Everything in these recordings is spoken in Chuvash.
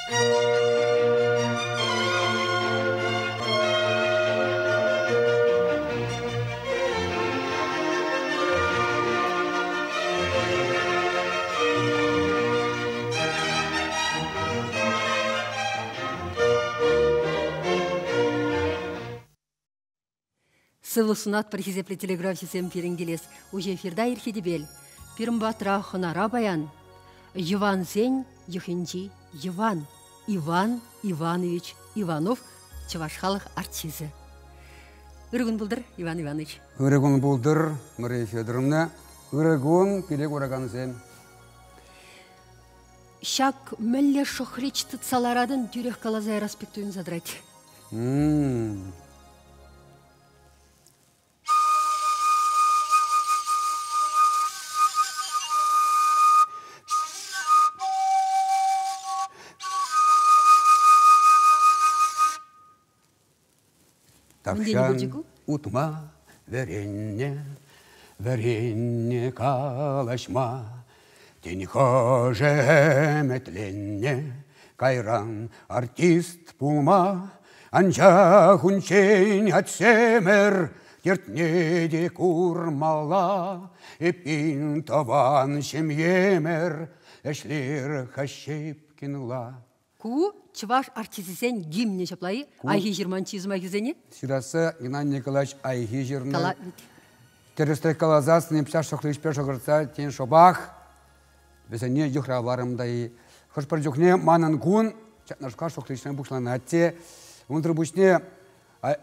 Сывлӑх сунатпӑр, хисеплӗ телеграфҫӑсем, пирӗн килес уҫӑ эфирта ирхи тӗпел. Пирӗн патра хӑнара паян Йӑвансен йӑхӗнчи Йӑван, Иван Иванович Иванов чӑваш халӑх артисчӗ. Ырӑ кун пултӑр, Иван Иванович. Ырӑ кун пултӑр, Мария Федоровна. Ырӑ кун, пире куракансем. Ҫак мӗнле шӑхлич тытса ларатӑн, тӳрех каласа ярас пек туйӑнса тӑрать. Тахҫан утма вӗреннӗ, вӗреннӗ калаҫма, тен хӑшӗ ӗмӗтленнӗ, кайран артист пулма. Анчах унччен атьсемӗр тертне те курмалла, эппин тӑван ҫемьемӗр ӗҫлер-ха Щепкинла. Ку чӑваш артисчӗсен гимнӗ ҫапла-и? Айхи ҫырман чи сӑмахӗсене? Ҫырасса Геннадий Николаевич Айхи ҫырнӑ. Тӗрӗсрех каласассӑн эп ҫак шӑхличпе шӑхӑртса тен шӑпах вӗсене йыхравларӑм та-и. Хӑш-пӗр чухне манӑн кун ҫакнашкал шӑхличрен пуҫланать те. Унсӑр пуҫне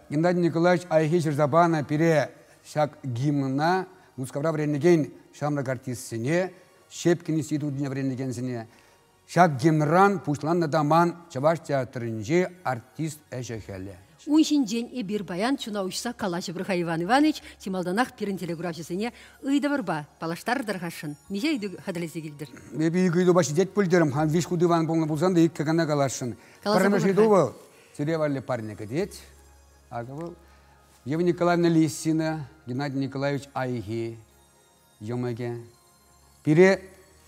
Геннадий Николаевич Айхи ҫырса панӑ пире ҫак гимна Мускавра вӗренекен ҫамрӑк артистсене, Щепкин институтне вӗренекенсене Ҫак гимнран пуҫланнӑ та ман Чӑваш театрӗнчи артист ӗҫӗ-хӗлӗ. Ун ҫинчен эпир паян чуна уҫса калаҫӑпӑр-ха, Иван Иванович. Чи малтанах пирӗн телекуравҫӑсене ыйтӑвӑрпа паллаштартӑр-хашӑн. Миҫе ыйту хатӗрлесе килтӗр? Эпӗ икӗ ыйтупа ҫитет пуль терӗм. Хам виҫ хут Иван пулнӑ пулсан та иккӗ кӑна каласшӑн. Пӗрремӗш ыйту вӑл сире валли парне кӗтет. Акӑ вӑл. Ева Николаевна Лисина, Геннадий Николаевич Айхи йӑмӑкӗ. Пире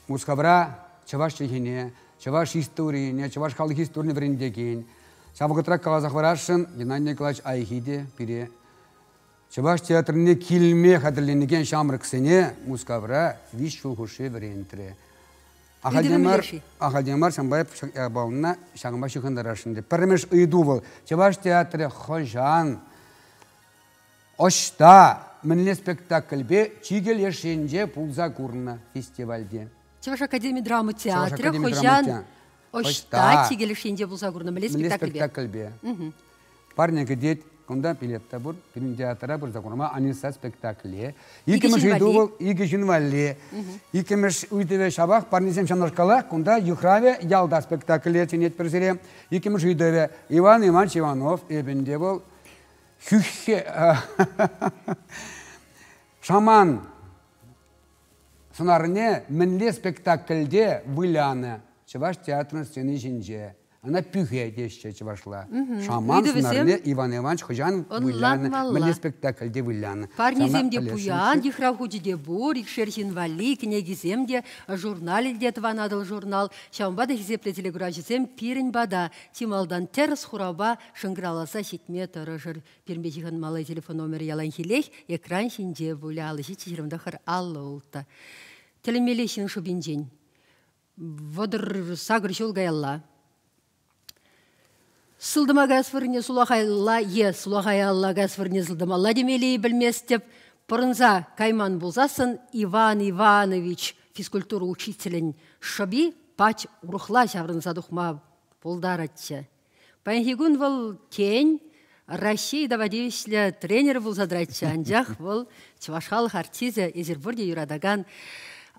Мускавра чӑваш чӗлхине, чӑваш историне, чӑваш халӑх историне вӗрентекен, ҫав вӑхӑтра каласа хӑварасшӑн Геннадий Николаевич Айхи те пире чӑваш театрне килме хатӗрленекен ҫамрӑксене Мускавра виҫ ҫул хушши вӗрентрӗ. Ахальтен мар, ахальтен мар ҫавӑнпа япалана ҫакӑнпа ҫыхӑнтарасшӑн. Пӗрремӗш ыйту вӑл чӑваш театрӗ хӑҫан Ӑҫта, мӗнле спектакльпе чикӗ леш енче пулса курнӑ фестивальте? Чӑваш академи драма театрӗ хӑҫан ӑҫта чикӗ леш енче пулса курнӑ мӗнле спектакльпе? спектакльпе. Парне кӗтет, кунта билет та пур, пирӗн театра пырса курма Аниса спектакле. Иккӗмӗш ыйту вӑл икӗ ҫын валли. Иккӗмӗш ыйтӑвӗ ҫавах, парнесем ҫавнашкалах, кунта Йыхравӗ ялта спектакле чӗнетпӗр сире. Иккӗмӗш ыйтӑвӗ Иван Иванович Иванов, эпӗ те вӑл Хӳххе шаман сӑнарне мӗнле спектакльте вылянӑ чӑваш театрӗн сцени ҫинче? Ӑна пӳхе теҫҫӗ чӑвашла. Шаман сӑнарне Иван Иванович хӑҫан вылянӑ, мӗнле спектакльте вылянӑ? Парнисем те пуян, йыхрав хучӗ те пур, икшер ҫын валли кӗнекисем те, журналӗ те Тӑван Атӑл журнал. Ҫавӑнпа та хисеплӗ телекуравҫӑсем пирӗн пата чи малтан тӗрӗс хуравпа шӑнкӑравласа ҫитме тӑрӑшӑр. Пирӗнпе ҫыхӑнмалли телефон номерӗ яланхиллех экран ҫинче пулӗ 57 29 56. Тӗлӗнмелле ҫын шӑпинчен. 38 ҫул каялла сылтӑма каяс вырӑнне сулахайла е сулахаялла каяс вырӑнне сылтӑмалла темелле пӗлместӗп. Пӑрӑнса кайман пулсассӑн Иван Иванович физкультура учителӗн шӑпи пач урӑхла ҫаврӑнса тухма пултаратчӗ. Паянхи кун вӑл, тен, Раҫҫей тава тивӗҫлӗ тренер пулса тӑратчӗ, анчах вӑл чӑваш халӑх артисчӗ, эсир пурте юратакан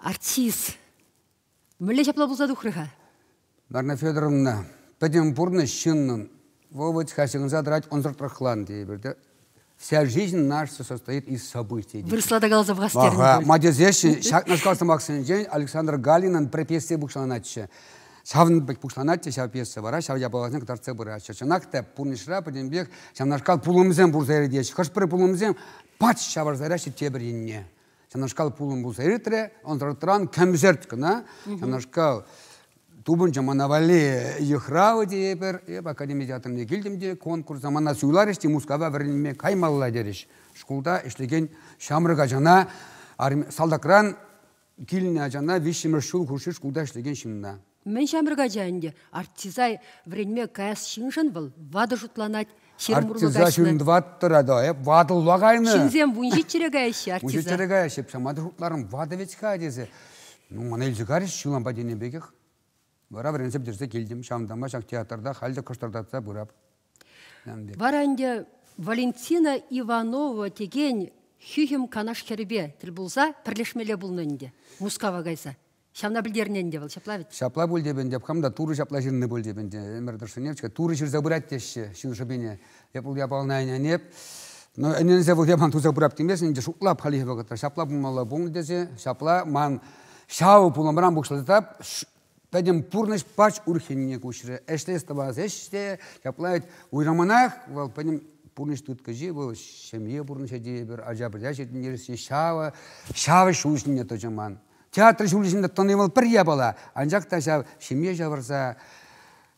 артист. Мӗнле ҫапла пулса тухрӗ-ха? Марина Федоровна, пӗтӗм пурнӑҫ ҫыннӑн вӑл вӑт-ха ҫыхӑнса тӑрать ӑнсӑртрӑхлан тейӗпӗр те. Вся жизнь наша состоит из событий. Вырӑсла та каласа пӑхас терӗм. Ма тесеҫҫӗ, ҫакнашкал сӑмахсенчен Александр Галинӑн пӗр пьеси пуҫланатчӗ. Ҫавӑн пек пуҫланать те ҫав пьеса вара ҫав япаласене кӑтартса пыраҫҫӗ. Чӑнах та пурнӑҫра пӗтӗмпех ҫавнашкал пулӑмсем пулса иртеҫҫӗ. Хӑш-пӗр пулӑмсем пач ҫавӑрса яраҫҫӗ тепӗр енне. Ҫавнашкал пулӑм пулса иртрӗ, ӑнсӑртран кӗмсӗрт кӑна ҫавнашкал. Тупӑнчӗ мана валли йыхрав тейӗпӗр. Эп академи театрне килтӗм те конкурса мана суйларӗҫ те Мускава вӗренме каймалла терӗҫ. Шкулта ӗҫлекен ҫамрӑк ачана салтакран килнӗ ачана виҫҫӗмӗш ҫул хушши шкулта ӗҫлекен ҫынна. Мӗн ҫамрӑк ача ӗнтӗ? Артиста вӗренме каяс ҫыншӑн вӑл ватӑ шутланать. Ҫырӑм урлӑ Артиста каҫнӑ. 24-тӑра та, эп ватӑлла кайнӑ. Ҫынсем 17-ре каяҫҫӗ артиста. 17-ре каяҫҫӗ, эп сама та шутларӑм, ватӑ вӗт-ха тесе. Ну, мана илсе карӗҫ ҫулампа тенӗ пекех. Вара вӗренсе пӗтерсе килтӗм. Ҫавӑнтанпа ҫак театрта халь те кӑштӑртатса пырап. Вара ӗнтӗ Валентина Иванова текен хӳхӗм Канаш хӗрӗпе тӗл пулса пӗрлешмелле пулнӑ ӗнтӗ Мускава кайса. Ҫавна пӗлтернӗ ӗнтӗ вӑл, ҫапла вӗт? Ҫапла пуль теп ӗнтӗ. Хам та Турӑ ҫапла ҫырнӑ пуль теп ӗнтӗ. Ӗмӗр тӑршшӗне Турӑ ҫырса пырать теҫҫӗ ҫын шӑпине. Эп вӑл япалана ӗненеп. Но ӗненсе вӑл япалан туса пырап темесен ӗнтӗ шутлап хальхи вӑхӑтра. Ҫапла пулмалла пулнӑ тесе, ҫапла ман ҫав пулӑмран пуҫласа пӗтӗм пурнӑҫ пач урӑххине куҫрӗ. Ӗҫлес тӑвас ӗҫ те ҫапла уйрӑмӑнах вӑл пӗтӗм пурнӑҫ тыткӑчи вӑл ҫемье пурнӑҫӗ тейӗпӗр, ача-пӑча ҫитӗнтересси ҫавӑ, ҫавӑ ҫул ҫине тӑчӗ ман. Театр ҫулӗ ҫинче тӑни вӑл пӗр япала, анчах та ҫав ҫемье ҫавӑрса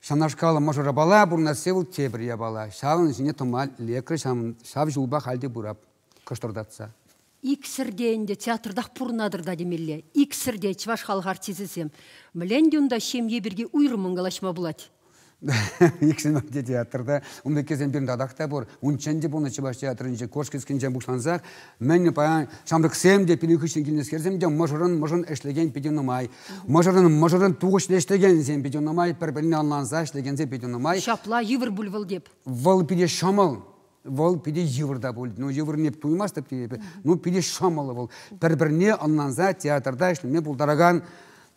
ҫавнашкал мӑшӑрпала пурӑнасси вӑл тепӗр япала. Ҫавӑн ҫине тӑма лекрӗ, ҫав ҫулпа халь те пырап кӑштӑртатса. Иксӗр те ӗнтӗ театртах пурӑнатӑр та темелле. Иксӗр те чӑваш халӑх артисчӗсем. Мӗнле ӗнтӗ унта ҫемье пирки уйрӑммӑн калаҫма пулать? Иксӗмӗр те театрта. Ун пеккисем пирӗн татах та пур. Унччен те пулнӑ чӑваш театрӗнче Кошкинскинчен пуҫлансах мӗн паян ҫамрӑксем те пирӗн хыҫҫӑн килнӗскерсем те мӑшӑрӑн-мӑшӑрӑн ӗҫлекен питӗ нумай. Мӑшӑрӑн-мӑшӑрӑн тухӑҫлӑ ӗҫлекенсем питӗ нумай, пӗр-пӗрне ӑнланса ӗҫлекенсем питӗ нумай. Ҫапла йывӑр пуль вӑл теп. Вӑл питӗ ҫӑмӑл. Вӑл питӗ йывӑр та пуль. Ну, йывӑрне туймастӑп тейӗпӗр. Ну, питӗ ҫӑмӑл вӑл. Пӗр-пӗрне ӑнланса театрта ӗҫлеме пултаракан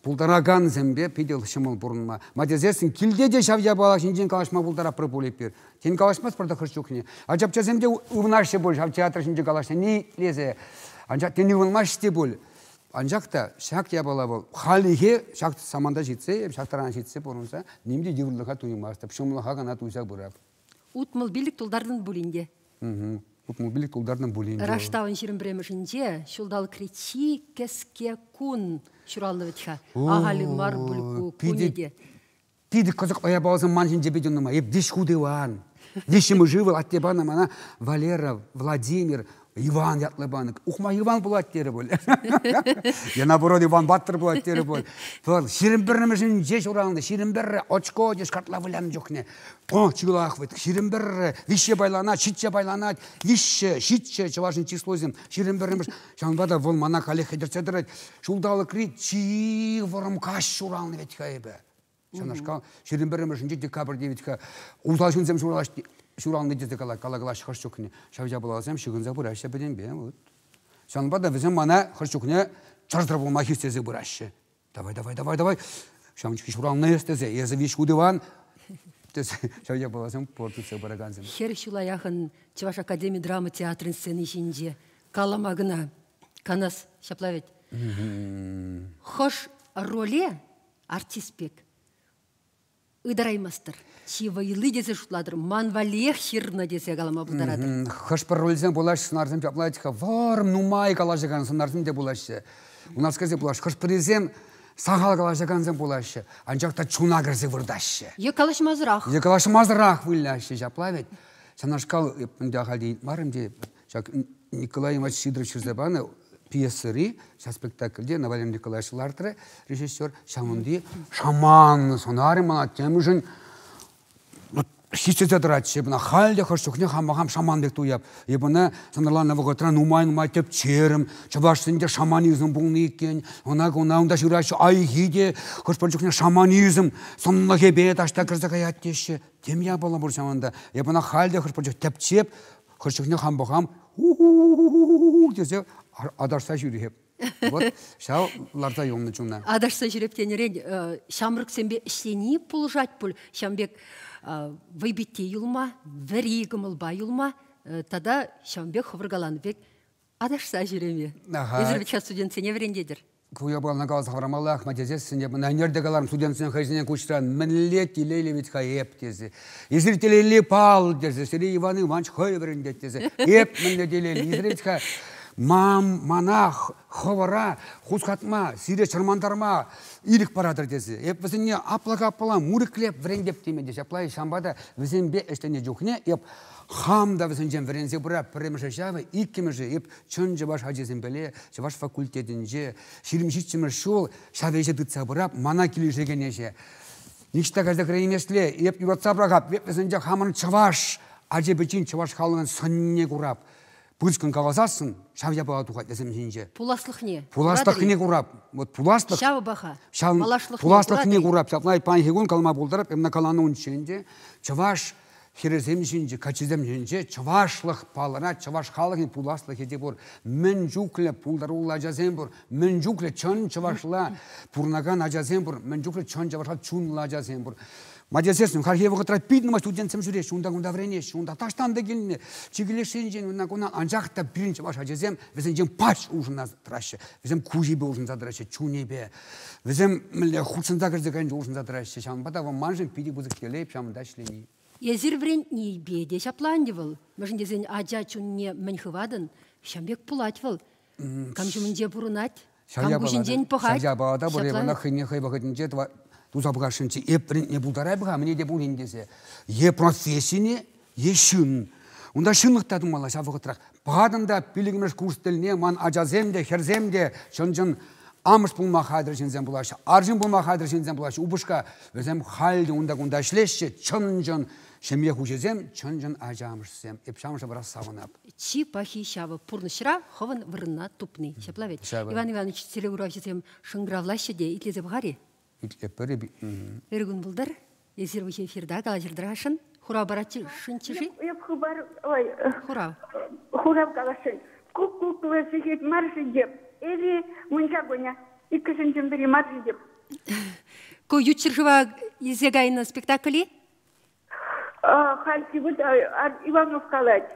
пултаракансемпе питӗ ҫӑмӑл пурӑнма. Ма тесессӗн килте те ҫав япала ҫинчен калаҫма пултаратпӑр пуль эпир. Тен, калаҫмастпӑр та хӑш чухне. Ачапчасем те ывӑнаҫҫӗ пуль ҫав театр ҫинче калаҫни итлесе. Анчах тен ывӑнмаҫҫӗ те пуль. Анчах та ҫак япала вӑл хальлӗхе ҫак саманта ҫитсе, ҫак тарана ҫитсе пурӑнса ним те йывӑрлӑха туймастӑп, ҫӑмӑллӑха кӑна туйса пырап. 65 тултартӑн пулин те. 65 тултартӑн пулин те. Раштавӑн 21-мӗшӗнче ҫулталӑкри чи кӗске кун ҫуралнӑ вӗт-ха. Ахаль мар пуль ку кунӗ те. Питӗ кӑсӑклӑ япаласем ман ҫинче питӗ нумай. Эп виҫ хут Иван. Виҫҫӗмӗш ывӑл атте панӑ мана Валера, Владимир, Иван ятлӑ панӑ. Ухма Иван пулать терӗ пуль. Я наоборот Иван Паттӑр пулать терӗ пуль. Вӑл 21-мӗшӗнче ҫуралнӑ, 21 очко теш картла вылянӑ чухне. О, чылах вӗт, 21 виҫҫе пайланать, ҫичче пайланать, виҫҫе, ҫичче чӑвашӑн числосем, 21-мӗш. Ҫавӑнпа та вӑл мана халех хӗтӗртсе тӑрать. Ҫулталӑкри чи вӑрӑм каҫ ҫуралнӑ вӗт-ха эпӗ. Ҫавнашкал 21-мӗшӗнче декабрьте вӗт-ха усал ҫынсем ҫуралнӑ тесе калакалаҫҫӗ хӑш чухне. Ҫав япаласем ҫыхӑнса пыраҫҫӗ пӗтӗмпе. Вот. Ҫавӑнпа та вӗсем мана хӑш чухне чӑрсӑр пулма хистесе пыраҫҫӗ. Давай, давай, давай, давай. Ҫавӑн чухне ҫуралнӑ эс тесе, эсӗ виҫ хут Иван тесе ҫав япаласем пур тытса пыракансем. Хӗр ҫула яхӑн Чӑваш академи драма театрӗн сцени ҫинче калама кӑна канас ҫапла вӗт. Хӑш роле артист пек ытараймастӑр. Чи вӑйли тесе шутлатӑр, ман валлиех ҫырнӑ тесе калама пултаратӑр. Хӑш-пӗр рольсем пулаҫҫӗ, сӑнарсем ҫапла-ха, вӑрӑм нумай калаҫакан сӑнарсем те пулаҫҫӗ. У нас кӗрсе пулаҫҫӗ. Хӑш-пӗрисем сахал калаҫакансем пулаҫҫӗ, анчах та чуна кӗрсе выртаҫҫӗ. Е калаҫмасӑрах. Е калаҫмасӑрах выляҫҫӗ, ҫапла ведь. Ҫавнашкал ӗнтӗ ахальтен мар ӗнтӗ ҫак Николай Иванович Сидоров ҫырса панӑ пьесӑри ҫак спектакльте Валерий Николаевич лартрӗ режиссер. Ҫавӑнти шаман сӑнарӗ мана темшӗн хистесе тӑратчӗ. Эп ӑна халь те хӑш чухне хампа хам шаман пек туяп. Эп ӑна сӑнарланӑ вӑхӑтра нумай-нумай тӗпчерӗм. Чӑвашсен те шаманизм пулнӑ иккен. Ӑна куна унта ҫыраҫҫӗ. Айхи те хӑш-пӗр чухне шаманизм сӑнлӑхӗпе таҫта кӗрсе каять теҫҫӗ. Тем япала пур ҫавӑнта. Эп ӑна халь те хӑш-пӗр чух тӗпчеп, хӑш чухне хам пӑхам тесе аташса ҫӳреп. Вот ҫав ларса юлнӑ чуна. Аташса ҫӳреп тенӗрен ҫамрӑксемпе ӗҫлени пулӑшать пуль. Ҫавӑн пек вӑйпитти юлма, вӗри кӑмӑлпа юлма тата ҫавӑн пек хӑвӑр каланӑ пек аташса ҫӳреме. Эсир вӗт-ха студентсене вӗрентетӗр. Ку япалана каласа хӑвармаллах, ма тесессӗн эп ӑна ӗнер те каларӑм студентсен хӑйсене куҫран мӗнле телейлӗ вӗт-ха эп тесе. Эсир телейли пал тесе, сире Иван Иванович хӑй вӗрентет тесе. Эп мӗнле телейлӗ, эсир вӗт-ха. Мам, мана хӑвӑра хускатма, сире чӑрмантарма ирӗк паратӑр тесе. Эп вӗсене апла-капла мурӗклеп вӗрентеп теме те ҫапла ҫавӑнпа та вӗсемпе ӗҫленӗ чухне эп хам та вӗсенчен вӗренсе пырап. Пӗрремӗшӗ ҫавӑ, иккӗмӗшӗ эп чӑн чӑваш ачисемпеле чӑваш факультетӗнче 27-мӗш ҫул ҫав ӗҫе тытса пырап, мана килӗшекен ӗҫе. Ниҫта кайса кӗреймесле, эп юратса пӑрахап, эп вӗсенче хамӑн чӑваш ачи-пӑчин чӑваш халӑхӗн сӑнне курап. Пысӑкӑн каласассӑн ҫав япала тухать вӗсем ҫинче. Пуласлӑхне. Пуласлӑхне курап. Вот пуласлӑх. Ҫавӑ паха. Ҫав пуласлӑхне курап. Ҫапла паянхи кун калама пултарап, эмна каланӑ унччен те чӑваш хӗрӗсем ҫинче, каччисем ҫинче чӑвашлӑх палӑрать, чӑваш халӑхӗн пуласлӑхӗ те пур. Мӗн чухлӗ пултаруллӑ ачасем пур, мӗн чухлӗ чӑн чӑвашла пурӑнакан ачасем пур, мӗн чухлӗ чӑн чӑвашла чунлӑ ачасем пур. Ма тесессӗн, хальхи вӑхӑтра пит нумай студентсем ҫӳреҫҫӗ, унта-кунта вӗренеҫҫӗ, унта таҫтан та килнӗ, чикӗлешсенчен унта-кунта. Анчах та пирӗн чӑваш ачисем вӗсенчен пач улшӑнса тӑраҫҫӗ. Вӗсем куҫӗпе улшӑнса тӑраҫҫӗ, чунӗпе. Вӗсем мӗнле хутшӑнса кӗрсе кайнӑ улшӑнса тӑраҫҫӗ. Ҫавӑнпа та вӑл маншӑн питӗ пысӑк телей ҫавӑнта ӗҫлени. Эсир вӗрентнипе те ҫапла ӗнтӗ вӑл. Мӗншӗн тесен ача чунне мӗн хыватӑн, ҫавӑн пек пулать вӑл. Кам ҫумӗнче пурӑнать, кам куҫӗнчен пӑхать. Ҫав япала та пур, ӑна хӑйне хӑй вӑхӑтӗнче туса пӑхасшӑнччӗ. Эп вӗрентме пултарайӑп-ха, мӗне те пулин тесе. Е профессине, е ҫын. Унта ҫынлӑх та тумалла ҫав вӑхӑтрах. Пӑхатӑн та пиллӗкмӗш курс тӗлне ман ачасем те, хӗрсем те чӑн-чӑн амӑш пулма хатӗр ҫынсем пулаҫҫӗ, арҫын пулма хатӗр ҫынсем пулаҫҫӗ, упӑшка. Вӗсем халь те унта-кунта ӗҫлеҫҫӗ, чӑн-чӑн ҫемье хуҫисем, чӑн-чӑн ача амӑшсем. Эп ҫавӑншӑн вара савӑнап. Чи пахи ҫавӑ пурнӑҫра хӑвӑн вырӑнна тупни. Ҫапла ведь? Ҫавӑ. Иван Иванович телекуравҫӑсем шӑнкӑравлаҫҫӗ те итлесе пӑхар-и? Итлетпӗр. Ыр кун пултӑр. Эсир вӑхӑт эфирта калаҫӑртӑрашӑн. Хурав паратчӗ-ши? Эп хыпар, ой, Хурав. Хурав каласшӑн. Куккуклӑ сехет мар-ши теп. Эли мунча кунӗ. Иккӗшӗнчен пӗри мар-ши теп. Ку ют ҫӗршыва илсе кайнӑ спектакль-и? Хальхи вот Иванов калать.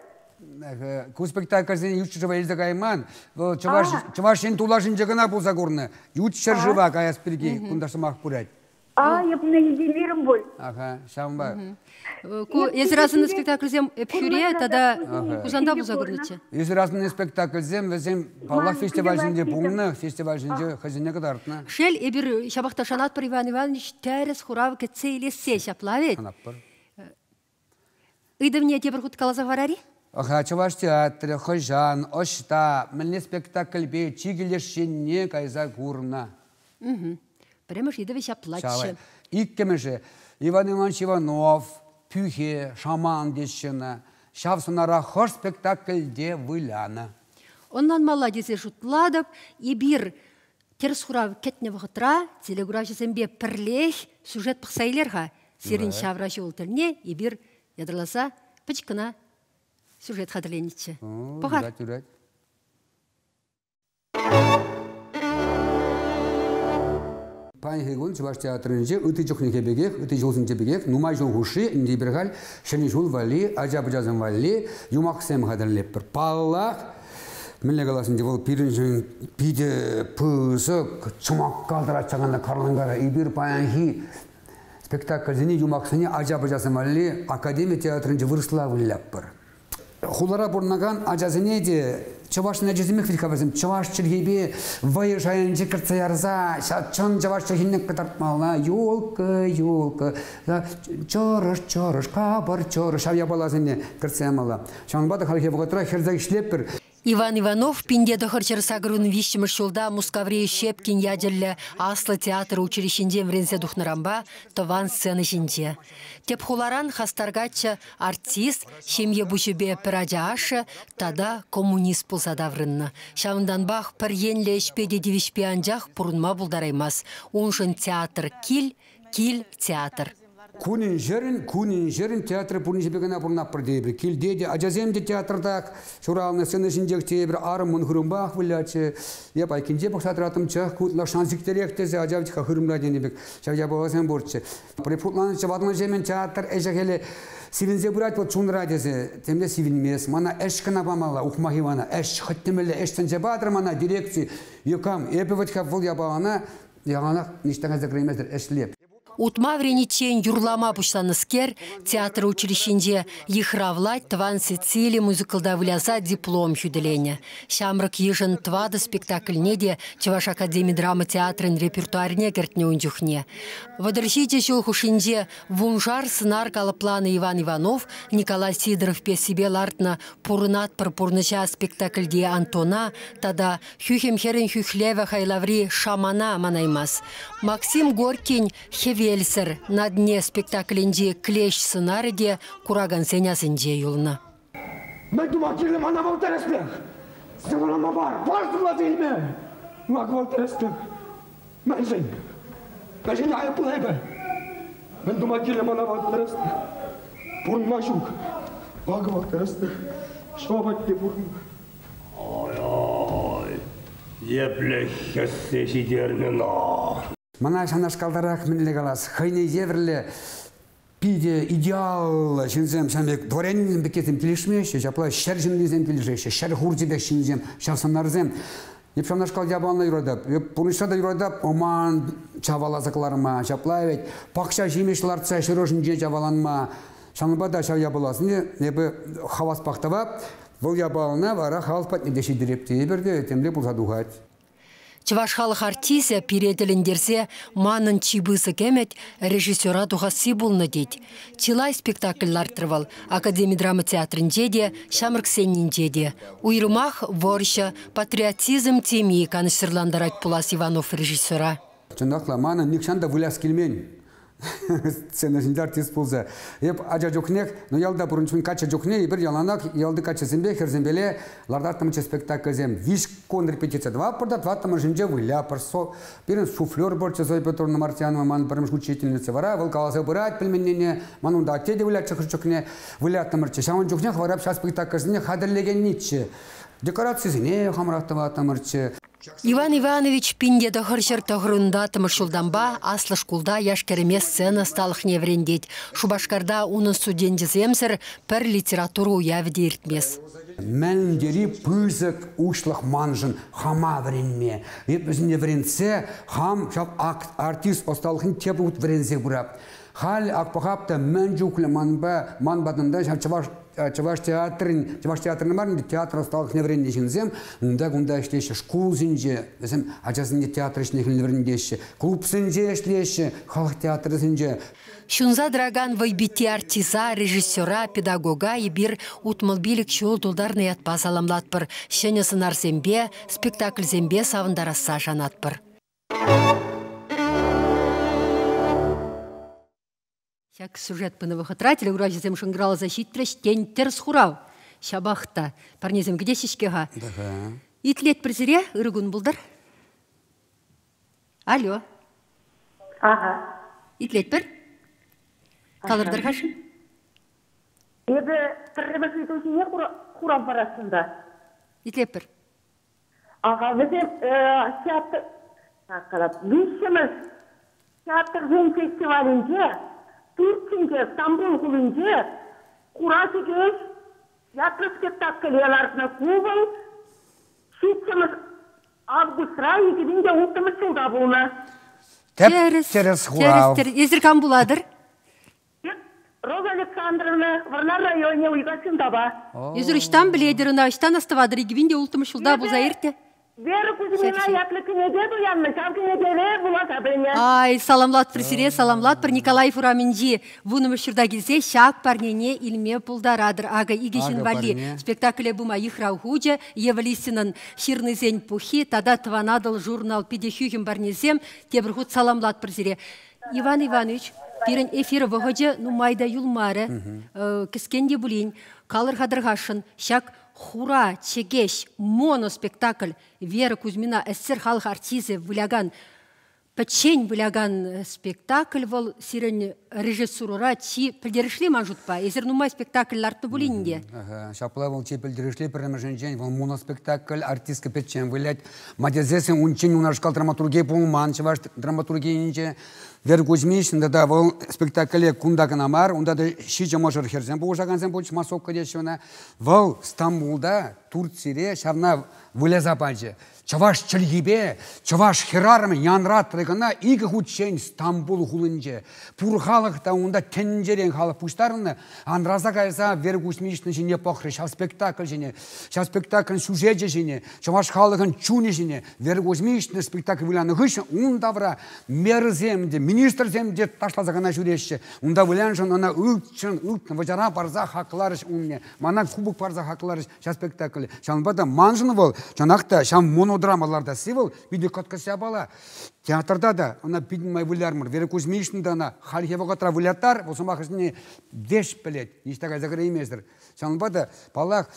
Ку спектакльсене ют ҫӗршыва илсе кайман. Вӑл Чӑваш, Чӑваш Ен тулашӗнче кӑна пулса курнӑ. Ют ҫӗршыва каяс пирки кунта сӑмах пырать. А, эп илемерӗм пуль. Аха, ҫавӑнпа. Ку эсир асӑннӑ спектакльсем Ӗпхӳре тата Хусанта пулса курнӑччӗ. Эсир асӑннӑ спектакльсем вӗсем паллах фестивальсенче пулнӑ, фестивальсенче хӑйсене кӑтартнӑ. Шел, эпир ҫапах та шанатпӑр Иван Иванович тӗрӗс хурав кӗтсе илессе ҫапла ведь? Шанатпӑр. Ыйтӑвне тепӗр хут каласа хӑварар-и? Ӑха, Чӑваш театрӗ хӑҫан, ӑҫта, мӗнле спектакльпе чикӗ леш енне кайса курнӑ? Пӗрремӗш ыйтӑвӗ ҫаплаччӗ. Иккӗмӗшӗ Иван Иванович Иванов, Пӳхе, Шаман теҫҫӗ ӑна. Ҫав сӑнара хӑш спектакльте вылянӑ? Ӑнланмалла тесе шутлатӑп. Эпир тӗрӗс хурав кӗтнӗ вӑхӑтра телекуравҫӑсемпе пӗрлех сюжет пӑхса илер-ха. Сирӗн ҫавра ҫул тӗлне эпир ятарласа пӗчӗк кӑна сюжет хатӗрленӗччӗ. Пӑхар. Юрать, юрать. Паянхи кун Чӑваш театрӗнче ытти чухнехи пекех, ытти ҫулсенчи пекех нумай ҫул хушши ӗнтӗ эпир халь Ҫӗнӗ ҫул валли, ача-пӑчасем валли юмахсем хатӗрлетпӗр. Паллах, мӗнле калас ӗнтӗ, вӑл пирӗншӗн питӗ пысӑк чӑмакка тӑрать ҫакӑнта карланкара. Эпир паянхи спектакльсене, юмахсене ача-пӑчасем валли Академи театрӗнче вырӑсла вылятпӑр. Хулара пурӑнакан ачасене те чӑвашӑн ачисемех вӗт-ха вӗсем чӑваш чӗлхипе вӑйӑ шайӗнче кӗртсе ярса чӑн чӑваш чӗлхине кӑтартмалла. Елка, елка, чӑрӑш, чӑрӑш, капӑр, чӑрӑш ҫав япаласене кӗртсе ямалла. Ҫавӑнпа та хальхи вӑхӑтра хӗрсе ӗҫлетпӗр. Иван Иванов 1983 ҫулта Мускаври Щепкин ячӗллӗ аслӑ театр училищинчен вӗренсе тухнӑранпа тӑван сцена ҫинче. Тӗп хуларан хастар каччӑ артист, ҫемье пуҫӗпе пӗр ача ашшӗ тата коммунист пулса таврӑннӑ. Ҫавӑнтанпах пӗр енлӗ ӗҫпе те тивӗҫпе анчах пурӑнма пултараймасть. Уншӑн театр кил, кил театр. Кунӗн-ҫӗрӗн, кунӗн-ҫӗрӗн театр пурнӑҫӗпе кӑна пурӑнатпӑр тейӗпӗр. Килте те, ачасем те театртах ҫуралнӑ, сцена ҫинчех тейӗпӗр. Арӑм мӑн хырӑмпах вылятчӗ. Эп айккинче пӑхса тӑраттӑм, чӑх кутлашсан сиктерех тесе ача хырӑмра тенӗ пек. Ҫав япаласем пурччӗ. Препутланӑччӗ ватӑлнӑҫемӗн театр ӗҫӗ-хӗлӗ сивӗнсе пырать вӑл чунра тесе. Темле сивӗнмест. Мана ӗҫ кӑна памалла, ухмах Ивана. Ӗҫ, хӑть темелле ӗҫ тӗнче патӑр мана дирекци. Е кам, эпӗ вӗт-ха вӑл япалана яланах ниҫта кайса кӗреймесӗр ӗҫлеп. Утма вӗрениччен юрлама пуҫланӑскер театр училищинче йыхравлать тӑван Сицили мюзиклта выляса диплом хӳтӗленӗ. Ҫамрӑк йышӑн тӑватӑ спектакльне те Чӑваш академи драма театрӗн репертуарне кӗртнӗ ун чухне. 37 ҫул хушшинче вуншар сӑнар калӑпланӑ Иван Иванов Николай Сидоров пьесипе лартнӑ «Пурӑнатпӑр пурнӑҫа» спектакльти Антона тата «Хӳхӗм хӗрӗн хӳхлевӗ» хайлаври «Шамана» манаймасть. Максим Горькин «Хӗвелсӗр на дне» спектаклӗнчи клещ сӑнарӗ те куракансен асӗнче юлнӑ. Мӗн тума кирлӗ мана вӑл тӗрӗслӗх? Сывлама мар, пар сывласа илме! Мак вӑл тӗрӗслӗх. Мӗншӗн? Мӗншӗн айӑплӑ эпӗ? Мӗн тума кирлӗ мана вӑл тӗрӗслӗх? Пурӑнма ҫук. Акӑ вӑл тӗрӗслӗх. Ҫӑва патне пурӑнма. Ой-ой, епле хӗссе ҫитернӗ ӑна. Мана ҫавнашкалтарах мӗнле калас, хӑйне евӗрлӗ питӗ идеаллӑ ҫынсем ҫавӑн пек дворянинсем пеккисем килӗшмеҫҫӗ, ҫапла ҫӗр ҫыннисем килӗшеҫҫӗ, ҫӗр хурчӗ пек ҫынсем, ҫав сӑнарсем. Эп ҫавнашкал япалана юратап. Эп пурнӑҫра та юратап ӑман чаваласа кӑларма, ҫапла ведь пахча ҫимӗҫ лартса ҫӗр ӑшӗнче чаваланма. Ҫавӑнпа та ҫав япаласене эпӗ хаваспах тӑвап. Вӑл япалана вара халӑх патне те ҫитереп тейӗпӗр те темле пулса тухать. Чӑваш халӑх артисчӗ пире тӗлӗнтерсе манӑн чи пысӑк ӗмӗт режиссера тухасси пулнӑ тет. Чылай спектакль лартрӗ вӑл Академи драма театрӗнче те, ҫамрӑксеннинче те. Уйрӑмах вӑрҫӑ, патриотизм теми канӑҫсӑрлантарать пулас Иванов режиссера. Чӑнахла, манӑн нихҫан та выляс килмен. Сцена ҫинче артист пулса. Эп ача чухнех, ну ялта пурӑн каччӑ чухне эпир яланах ялти каччӑсемпе хӗрсемпеле лартаттӑмччӗ спектакльсем. Виҫ кун репетици тӑватпӑр та тӑваттӑмӗшӗнче выляпӑр. Пирӗн суфлер пурччӗ Зоя Петровна Мартьянова, ман пӗрремӗш учительница. Вара вӑл каласа пырать пӗлменнине. Ман унта атте те вылятчӗ хӑш чухне выляттӑмӑрччӗ. Ҫавӑн чухнех вара ҫав спектакльсене хатӗрлекенниччӗ. Декорацисене хамӑрах тӑваттӑмӑрччӗ. Иван Иванович 1990 тӑмӑш ҫултанпа аслӑ шкулта яш-кӗрӗме сцена ӑсталӑхне вӗрентет. Шупашкарта унӑн студенчӗсемсӗр пӗр литература уявӗ те иртмест. Мӗн тери пысӑк уҫлӑх маншӑн хама вӗренме. Эп вӗсене вӗрентсе хам ҫав артист ӑсталӑхне тепӗр хут вӗренсе пырап. Халь ак пӑхап та мӗн чухлӗ манпа ман патӑнта ҫав чӑваш чӑваш театрӗн чӑваш театрӗн мар ӗнтӗ театр ӑсталӑхне вӗреннӗ ҫынсем унта-кунта ӗҫлеҫҫӗ шкулсенче вӗсем ачасене театр ӗҫне вӗрентеҫҫӗ клубсенче ӗҫлеҫҫӗ халӑх театрӗсенче. Ҫунса тӑракан вӑйпитти артиста, режиссера, педагога эпир 65 ҫул тултарнӑ ятпа саламлатпӑр, ҫӗнӗ сӑнарсемпе, спектакльсемпе савӑнтарасса шанатпӑр. Ҫак сюжет пынӑ вӑхӑтра телеграфҫӑсем шӑнкӑравласа ҫитрӗҫ, тен, тӗрӗс хурав. Ҫапах та парнесем кӗтеҫҫӗ-ҫке-ха. Итлетпӗр сире, ырӑ кун пултӑр. Алло. Ага. Итлетпӗр. Калӑр-тӑр-ха. Эпӗ пӗрремӗш ыйту ҫине хурав парасшӑн та. Итлетпӗр. Ага, вӗсем театр виҫҫӗмӗш театрсен фестивалӗнче Турцинче, Стамбул хулинче Хура чӗкеҫ ятлӑ спектакле лартнӑ. Ку вӑл ҫиччӗмӗш августра 2006 ҫулта пулнӑ. Тӗрӗс, тӗрӗс хурав. Тӗрӗс, Эсир кам пулатӑр? Роза Александровна, Вӑрнар районӗ, Уйкас Юнтапа. Эсир ӑҫтан пӗлетӗр ӑна, ӑҫтан астӑватӑр? 2006 ҫулта пулса иртнӗ. Вера Кузьмина ятлӑ кӗнеке туяннӑ, ҫав кӗнекере вуласа пӗлнӗ. Ай, саламлатпӑр сире, саламлатпӑр. Николаев урамӗнчи вуннӑмӗш ҫурта килсе ҫак парнене илме пултаратӑр. Акӑ икӗ ҫын валли спектакле пыма йыхрав хучӗ. Ева Лисинӑн ҫырнисен пуххи тата Тӑван Атӑл журнал питӗ хӳхӗм парнесем. Тепӗр хут саламлатпӑр сире. Иван Иванович, пирӗн эфир вӑхӑчӗ нумай та юлмарӗ. Кӗскен те пулин, калӑр-ха тӑрхасшӑн, ҫак хура чӗкеҫ моноспектакль Вера Кузьмина СССР халӑх артисчӗ вылякан пӗччен вылякан спектакль вӑл сирӗн режиссурӑра чи пӗлтерӗшли ман шутпа. Эсир нумай спектакль лартнӑ пулин те. Ҫапла вӑл чи пӗлтерӗшли пӗрремӗшӗнчен вӑл моноспектакль артистка пӗччен вылять. Ма тесессӗн унччен унашкал драматурги пулман чӑваш драматургийӗнче. Вера Кузьминична тата вӑл спектакле кунта кӑна мар, унта та ҫичӗ мӑшӑр хӗрсем пулӑшакансем пулчӗҫ, массовка теҫҫӗ ӑна. Вӑл Стамбулта, Турцире ҫавна выляса пачӗ. Чӑваш чӗлхипе чӑваш хӗрарӑмӗ янратрӗ кӑна икӗ хутчен Стамбул хулинче. Пур халӑх та унта тӗнчерен халӑх пуҫтарӑннӑ. Анраса кайса Вера Кузьминична ҫине пӑхрӗ ҫав спектакль ҫине, ҫав спектаклӗн сюжечӗ ҫине, чӑваш халӑхӗн чунӗ ҫине. Вера Кузьминична спектакль вылянӑ хыҫҫӑн ун тавра мерӑсем те, министрсем те ташласа кӑна ҫӳреҫҫӗ. Унта выляншӑн ӑна ылтӑн, ылтӑн вӑчӑра парса хакларӗҫ унне. Мана кубок парса хакларӗҫ ҫав спектакле. Ҫавӑнпа та маншӑн вӑл, чӑнах та, ҫав монодрама лартасси вӑл питӗ кӑткӑс япала. Театрта та ӑна питӗ нумай вылярмӑр. Вера Кузьминична та ӑна хальхи вӑхӑтра выляттар, вӑл сӑмахӗсене веҫ пӗлет, ниҫта кайса кӗреймесӗр. Ҫавӑнпа та, паллах,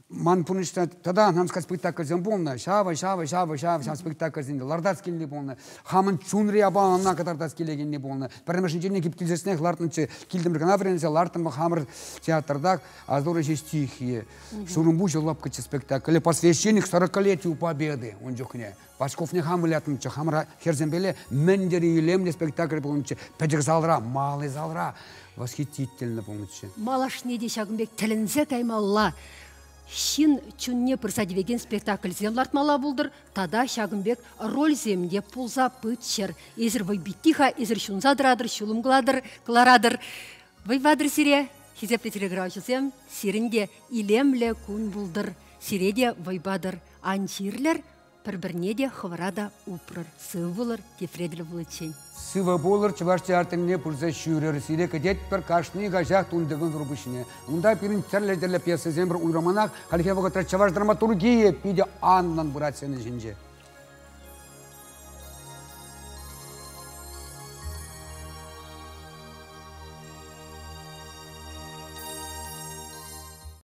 ман пурнӑҫра тата намӑска спектакльсем пулнӑ. Ҫавӑ, ҫавӑ, ҫавӑ, ҫав, ҫав спектакльсенче лартас килни пулнӑ. Хамӑн чунри япалана кӑтартас килекенни пулнӑ. Пӗрремӗшӗнчен кип килсессӗнех лартнӑччӗ. Килтӗмӗр кӑна вӗренсе лартӑм хамӑр театртах «Азоры ҫеҫ тихие». Шурӑмпуҫӗ лӑпкӑччӗ спектакль. «Посвящение к сорокалетию Победы» ун чухне. Пашковне хам вылятнӑччӗ. Хамӑра хӗрсемпеле мӗн тери илемлӗ спектакль пулнӑччӗ. Пӗчӗк залра, малый залра восхитительно пулнӑччӗ. Малашне те ҫакӑн пек тӗлӗнсе каймалла. Ҫын чунне пырса тивекен спектакльсем лартмалла пултӑр тата ҫакӑн пек рольсем те пулса пыччӑр. Эсир вӑйпитти-ха, эсир ҫунса тӑратӑр, ҫулӑм кӑлатӑр, кӑларатӑр. Вӑй патӑр сире, хисеплӗ телекуравҫӑсем, сирӗн те илемлӗ кун пултӑр, сире те вӑй патӑр. Ан чирлӗр, пӗр-пӗрне те хӑвӑра та упрӑр, сывӑ пулӑр, тепре тӗл пуличчен. Сывӑ пулӑр, Чӑваш театрне пырса ҫӳрӗр. Сире кӗтетпӗр кашни каҫах тунтикун пуҫне. Унта пирӗн тӗрлӗ-тӗрлӗ пьесӑсем пур. Уйрӑманах хальхи вӑхӑтра чӑваш драматургийӗ питӗ анлӑн пырать сцена ҫинче.